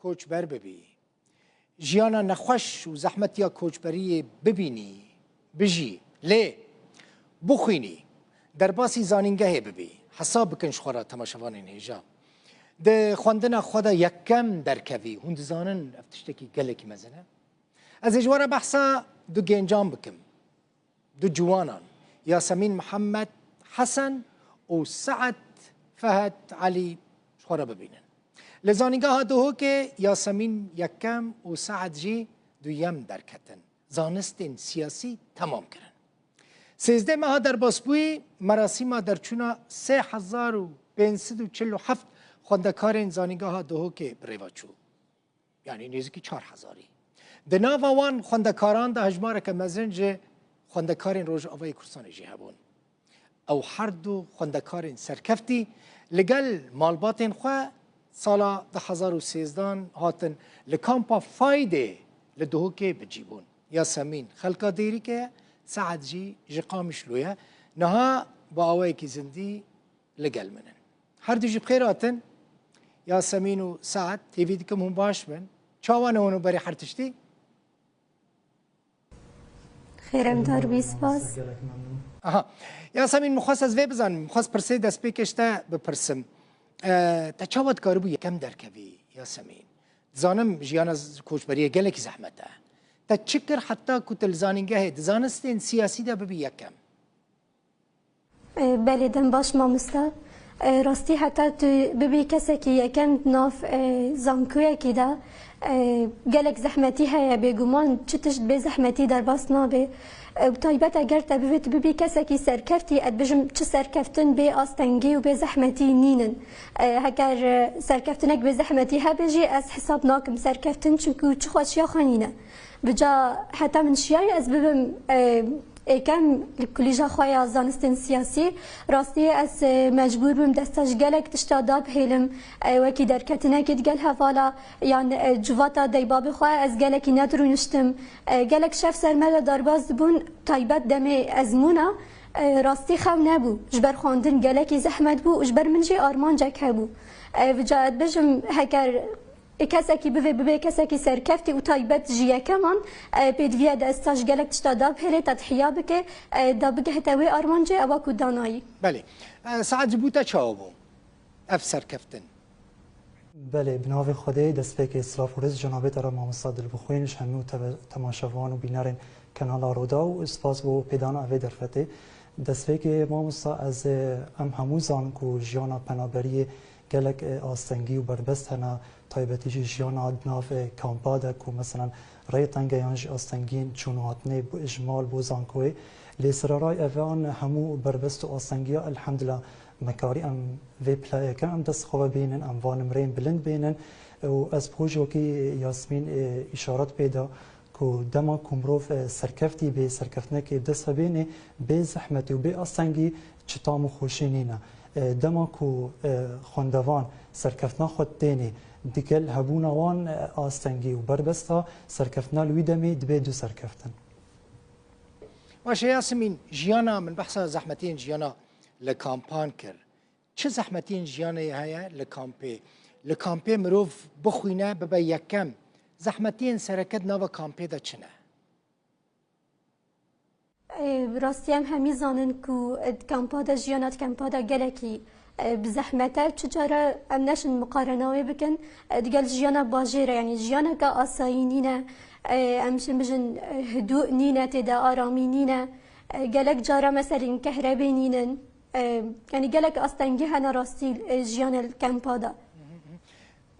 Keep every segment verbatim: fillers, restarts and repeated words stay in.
koçber bibî, jiyana nexweş û zehmetiya koçberiyê bibînî, bijî, lê bixwînî, derbasî zanîngehê bibî, hesab bikin ji xwe re temaşevanên hêja. Di xwendina xwe de yekem derkevî, hûn dizanin ev tiştekî gelekî mezin e. Ez ê ji we re behsa du gencan bikim. Du ciwanan, Yasemîn Mihemed Hesen û Seed Fehed Elî ji xwe re bibînin. Li Zanîngeha Duhokê Yasemîn yekem û Seed jî duyem derketin. Zanistên siyasî temam kirin. Sêzdeh meha derbasbûyî merasîma derçûna sê hezar û pênc sed û çil û heft xwendekarên Zanîngeha Duhokê bi rê ve çû. Yanî nêzîkî çar hezarî. Di nava wan xwendekaran de hejmareke mezin ji xwendekarên Rojavayê Kurdistanê jî hebûn. Ew her du xwendekarên serkeftî li gel malbatên xwe sala du hezar û sêzdeh hatin li kampa Faydê li Duhokê bi cî bûn. Yasemîn xelka Dêrîkê ye, Seed jî ji Qamişlo ye. Niha bi awayekî zindî li gel min in. Her du jî bi xêr hatin. Yasemîn û Seed, hêvî dikim hûn baş bin. Çawa ne hûn û berê her tiştî? Xêr em dar bî, spas. Aha. Yasemîn, min xwest ez vê bizanim. Min xwest pirsê destpêkê ji te bipirsim. Ee, te çawa dikaribû yekem derkevî, Yasemîn? Dizanim jiyana z-, koçberiyê gelekî zehmet e. Te çi kir heta ku tu li zanîngehê di zanistên siyasî de bibî yekem? E, belê, dem baş mamosta. E, rastî heta tu bibî kesekî yekem di nav, e, zankoyekî de, e, gelek zehmetî heye, bêguman çi tişt bê zehmetî derbas nabe. E, bi taybet eger te bivê tu bibî kesekî serkeftî, ez dibêjim çi serkeftin bê astengî û bê zehmetî nînin. E, heger, e, serkeftinek bê zehmetî hebe jî ez hesab nakim serkeftin, çimkû çi xweşiya xwe nîne. Bi ca heta min şiyayî ez bibim, e, êkem li kulîja xwe ya zanistên siyasî. Rastî ez, e, mecbûr bim desta ji gelek tişta dabihêlim, e, wekî derketinekê digel hevala yan, e, civata deybabê xwe ez gelekî nedirûniştim. E, gelek şev ser me de derbas dibûn, taybet demê ezmûna, e, rastî xew nebû. Ji ber xwendin gelekî zehmet bû û ji ber min jî armancek hebû. E, bi ca ez dibêjim heger Ê kesekî bivê bibe kesekî serkeftî û taybet ji yekeman, e, pêdiviya de esta ji gelek tişta dabihêle, tedhiya bike, e, da bigehite wê armancê ewa ku danayî. Belê. E, Saet ji bo te çawa bû ev serkeftin? Belê, bi navê Xwedê destpêkê silav û rêz cenabê te re mamosta Dilbixwîn ji hemû teve-, temaşevan û bînerên Kanala Rûdaw û spas bo pêdana evê derfetê. Destpêkê mamosta ez, e, em hemû zanin ku jiyana penaberiyê gelek, e, astengî û berbest hene, taybetî jî jiyana di nav, e, kampa de ku meselen rê teng e yan jî astengiyên çûn û hatinê bo, ji mal bo zankoyê. Lê sereray evan hemû berbest û astengiya elhemdulillah me karî em vê pilayê kin, em dest xwe ve bînin, em van nimreyên bilind bînin. Û ez bi xwe jî wekî Yasmîn, e, îşaret pê da, ku dema ku mirov, e, serkeftî bê, serkeftinekê dest ve bênê, bê zehmetî û bê astengî çi tam û xweşî nîne. E, dema ku, e, xwendevan serkeftina xwe tênê, digel hebûna wan, e, astengî û berbesta serkeftina li wî demê dibê du serkeftin. Baş e Yasimîn, jiyana min behsa zehmetiyên jiyana li kampan kir. Çi zehmetiyên jiyanê heye li kampê? Li kampê mirov bixwîne, bibe yekem. Zehmetiyên sereke di nava kampê de çi ne? Ê, bi rastî em hemî zanin ku, e, di kampa de, jiyana di kampa de gelekî, e, bi zehmet e. Çi cara em neşin miqarena wê bikin, e, digel jiyana bajêr e, yanî jiyaneke asayî nîne. E, em şin bijin, e, hidû nîne, tê de aramî nîne. E, gelek cara meselên kehrebê nînin. E, yanî gelek astengî hene rastî, e, jiyana li kempa de.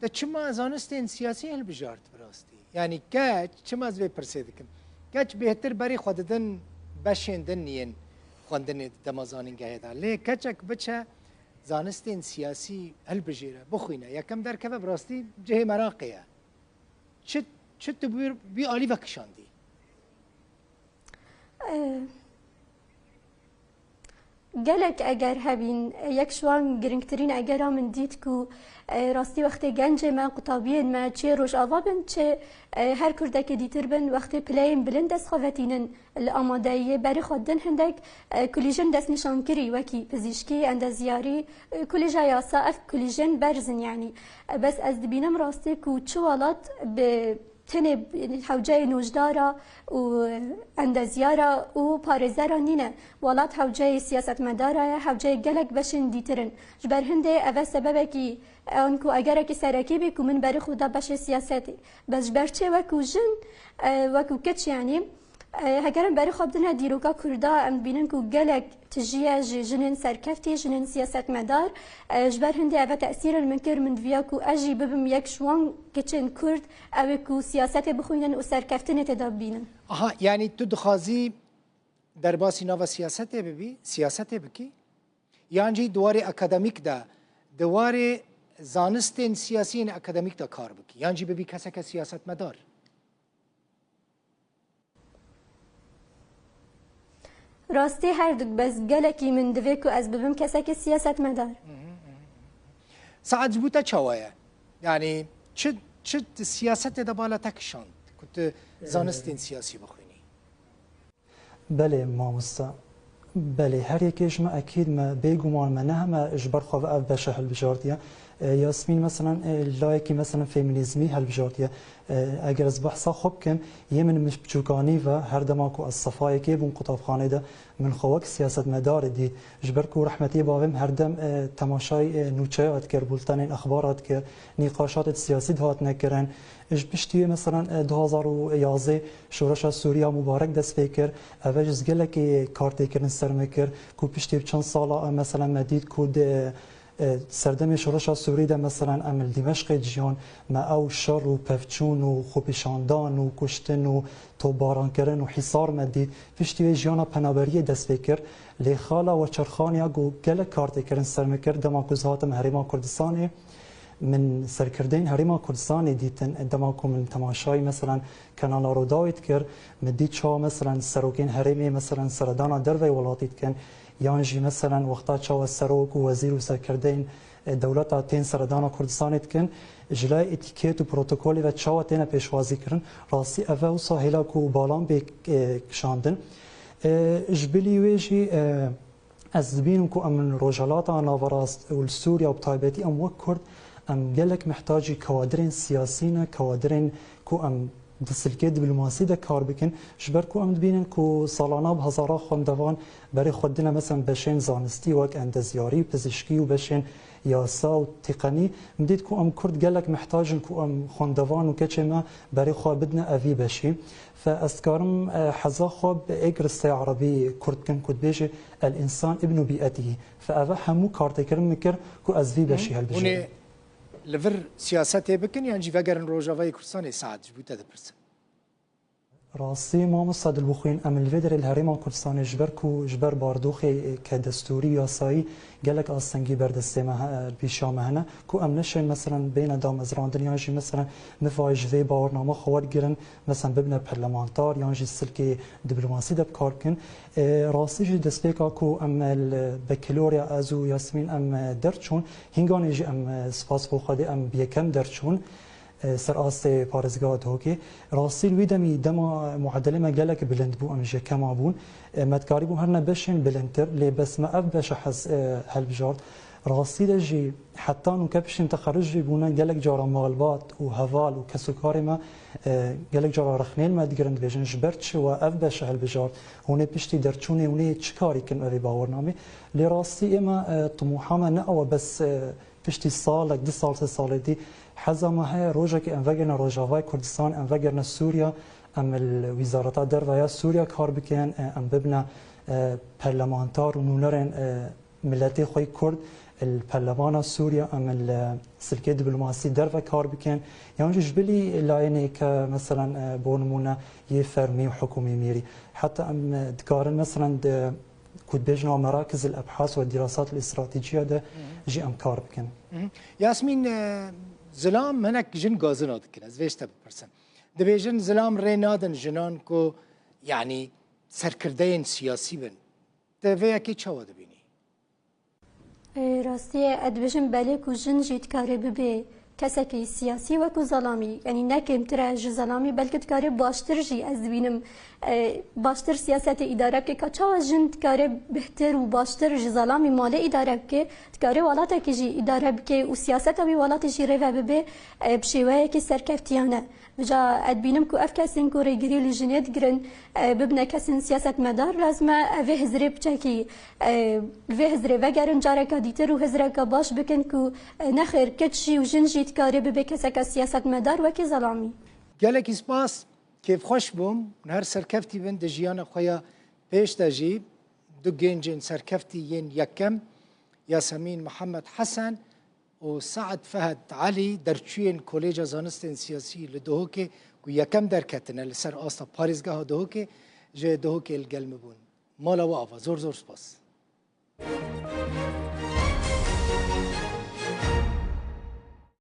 De çima zanistên siyasî hilbijart bi rastî? Yanî keç, çima ez vê pirsê dikim? Keç bêhtir berî xwe didin beşên din yên xwendinê di dema zanîngehê de. Lê keçek biçe zanistên siyasî hilbijêre, bixwîne, yekem derkeve bi rastî cihê meraqê ye. Çi, çi tu bi, bi alî vekişandî? Ee, Gelek eger hebîn, yek ji wan girîngtirîn egera min dît ku, e, rastî wextê gencê me, qutabiyên me, çi yê Rojava bin, çi, e, her Kurdekê dîtir bin, wextê pileyên bilind dest xwe vetînin li amadeyiyê, berê xwe din hindek, e, kulîjên destnîşankirî, wekî pizîşkî, endezyarî, e, kulîja yasa, ev kulîjên berz in yanî. E, bes ez dibînim rastî ku çi welat bi tenê hewceyê nûjdara û endezyara û parêzera nîne. Welat hewceyê siyasetmedara ye, hewceyê gelek beşên dîtir in. Ji ber hindê ev e sebebekî, anku egerekî serekî bî ku min berê xwe da beşê siyasetê. Bes ji ber çê wekû jin, e, wekû keç yanî, e, heger em berê xwe bidine dîroka Kurda, em dibînin ku gelek tijî ye ji jinên serkeftî, jinên siyasetmedar. E, ji ber hindê ev e tesîrên min kir, min diviya ku ez jî bibim yek ji wan keçên Kurd, ew ê ku siyasetê bixwînin û serkeftinê tê de bibînin. Aha, yanî tu dixwazî derbasî nava siyasetê bibî, siyasetê bikî? Yan jî di warê akademîk de, di warê zanistên siyasî yên akademîk de kar bikî? Yan jî bibî keseke siyasetmedar? Rastî her du, bes gelekî min divê ku ez bibim kesekî siyasetmedar. Saet ji bo te çawa ye? Yanî çi, çi di siyasetê de bala te kişand ku tu zanistên siyasî bixwînî? Belê mamosta. Belê, her yekê ji me ekîd me, bêguman me ne heme ji ber xwe ve ev beşe hilbijartiye. E, Yasmîn, meselen, e, layekî, meselen, femînîzmî hilbijartiye. E, eger ez behsa xwe bikim, yê min min piçûkanî ve her dema ku ez sefa yekê bûm qutabxanê de, min xwe wek siyasetmedarê dît. Ji ber ku rehmetî bavê min her dem, e, temaşayê, e, nûçeya dikir, bultenên exbara dikir, nîqaşatê siyasî dihatine kirin. Ji piştî wê, meselen, e, du hazar û yazdeh şoreşa Sûriya Mubarek dest pê kir. Ev e ji gelekê kartêkirin ser me kir ku piştî bi çend sala, e, meselen, me dît ku di, e, serdemê şoreşa Sûrî de, meselen, em li Dîmeşqê dijiyan, me ew şer û pevçûn û xwepêşandan û kuştin û topbarankirin û hîsar me dît. Piştî wê jiyana penaberiyê dest pê kir. Lê xala Weçerxaniya ku gelek kartêkirin ser me kir, dema ku ez hatim Herêma Kurdistanê, min serkirdeyên Herêma Kurdistanê dîtin, dema ku min temaşayî, meselen, Kanala Rûdawê dikir, min dît çawa, meselen, serokên herêmê, meselen, seredana derveyî welatî dikin, yan jî, meselen, wexta çawa serok û wezîr û serkirdeyên, e, dewleta tên seredana Kurdistanê dikin, ji layê etîket û protokolê ve çawa têne pêşwazî kirin. Rastî ev e wisa hêla ku balan bê, e, kişandin. E, ji bilî wê jî, e, Ez dibînim ku em li Rojhilata Naverast û li Sûriya û bi taybetî em wek Kurd, em gelek mihtacî kawadirên siyasî ne, kawadirên ku em di silkê diplomasî de kar bikin. Ji ber ku em dibînin ku salana bi hezara xwendevan berê xwe dine, meselen, beşên zanistî wek endezyarî, pizîşkî û beşên yasa û tîqenî. Min dît ku em Kurd gelek mihtacin ku em xwendevan û keçê me berê xwe bidine evî beşî. Fe ez dikarim, e, heza xwe bi êk risteyê erebî kurt kim ku dibêje, "El-însan îbnu bîetihî." Fe ev e hemû kartêkirin min kir ku ez vî beşî hilbijêrim. Hûn ê li vir siyasetê bikin yan jî vegerin Rojavayê Kurdistanê, Saet, ji bo te dipirsim. Rastî, mamosta Dilbixwîn, em li vê derê li Herêma Kurdistanê ji ber ku, ji ber bardoxê, e, ke destûrî û yasayî gelek astengî ber destê me he-, pêşiya me hene, ku em neşên, meselen, bêne damezrandin yan jî, meselen, nifayê ji vê bawername xwe wergirin, meselen, bibine perlemantar yan jî silkê diplomasî de bi kar bikin. E, rastî jî destpêka ku em li Bekilorya, ez û Yasmîn em, e, derçûn, hînganê jî em, e, spas bo Xwedê em bi yekem derçûn, e, ser astê parêzgeha Duhokê. Rastî li wî demî dema muedelê me gelek bilind bû, em ji yekema bûn. E, me dikarîbû herine beşên bilindtir, lê bes me ev beşe hez, e, helbijart. Rastî de jî heta nûke piştî min texerruc jî bûne gelek cara malbat û heval û kesûkarê me, e, gelek cara rexnê li me digirin, dibêjin, "Ji ber çi we ev beşe helbijart? Hûn ê piştî derçûnê hûn ê çi karî kin evê bawernamê?" Lê rastî ê me, e, timûha me ne ew e bes, e, piştî salek, du sal, sê salê dî heza me heye rojekê em vegerine Rojavayê Kurdistanê, em vegerine Sûriya, em li Wîzareta Derve ya Sûriya kar bikin, e, em bibine, e, perlemantar û nûnerên, e, miletê xwe yê Kurd, li perlemana Sûriya, em li silkê diplomasî derve kar bikin. Yan jî ji bilî layînê ke, meselen, e, bo nimûne yê fermî û hikûmî mîrî. Heta em, e, dikarin, meselen, di ku dibêjin a Merakizil Ebhas ve Dirasat el Îstratîciye de jî em kar bikin. Hı hı. Yasmîn, e, zilam hinek jin gazina dikin. Ez vê ji te bipirsim. Dibêjin zilam rê nadin jinan ku, yanî, serkirdeyên siyasî bin. Te vê yekê çawa dibînî? Rastî ye, ez dibêjim belê ku jin jî dikare bibe kesekî siyasî wekû zelamî, yanî ne kêmtir e ji zelamî, belkî dikare baştir jî, ez dibînim, e, baştir siyasetê îdare bike. Ka çawa jin dikare bihtir û baştir ji zelamî malê îdare bike, dikare welatekî jî îdare bike û siyaseta wî welatê jî rêve bibe, e, bi şêweyekî serkeftiyane. Vêca ez dibînim ku ev kesên ku rêgirî li jinê digirin, e, bibine kesên siyasetmedar, lazim e ev ê hizrê piçekî, e, li vê hizrê vegerin, careke dîtir û hizreke baş bikin ku, e, nexêr keç jî û jin jî dikare bibe keseke siyasetmedar wekî zelamî. Gelekî spas, kêfxweş bûm. Her serkeftî bin di jiyana xwe ya pêş de jî du gencên serkeftî yên yekem, Yasemîn Mihemed Hesen û Saet Fehed Elî, derçûyên Kolêca Zanistên Siyasî li Duhokê ku yekem derketine li ser asta parêzgeha Duhokê, ji Duhokê li gel min bûn. Mala we ava, zor zor spas.